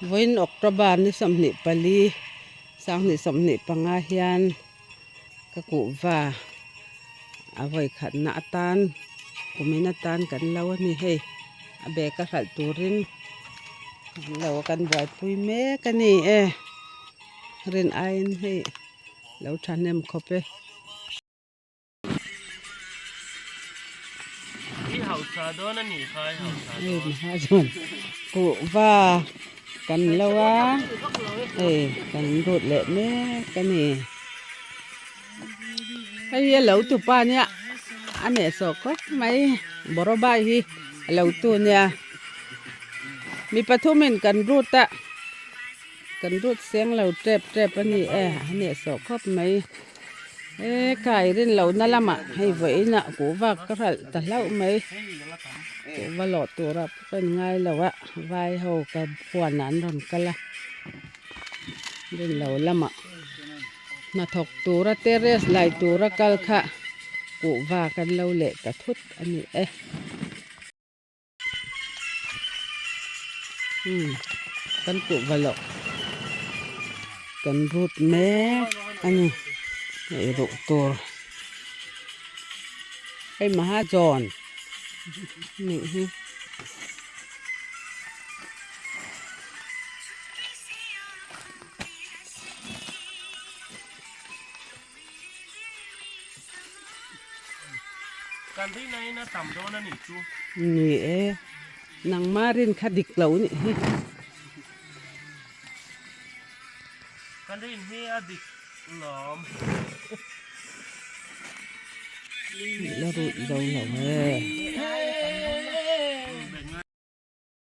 Vawiin October ni 24 2025 hian ka kuhva a vawi khatna atan kumin atan kan lo a ni hei a bag a hralh turin kan lo kan buaipui mek a ni e rin aiin hei lo thahnem khawp e. Kuhva kan lo a hei kan lut leh mek a ni hei hi a lo tu pa nia a nehsawh khawp mai bawrawbai hi a lo tu nia mi pathumin kan rut a kan rut seng lo tep tep a ni e a nehsawh khawp mai. He kai rin lohna lamah hei vawiinah kuhva ka hralh ta hlauh mai. Kuhva lawh tura pawh ka in ngai lo a, vai ho ka huanah an rawn kal a. Rin lo lamah hnathawk tura terrace lai tura kal kha kuhva kan lo leh ta thut a ni e. Umm kan kuhva loh kan rut mek a ni hei ruh tur hei mahajawn nih hi. Kan rin aiin a tam dawn a nih chu. Ni e, nangma rin kha dik lo nih hi. Kan rin hi a dik lawm. La rut zo lo e.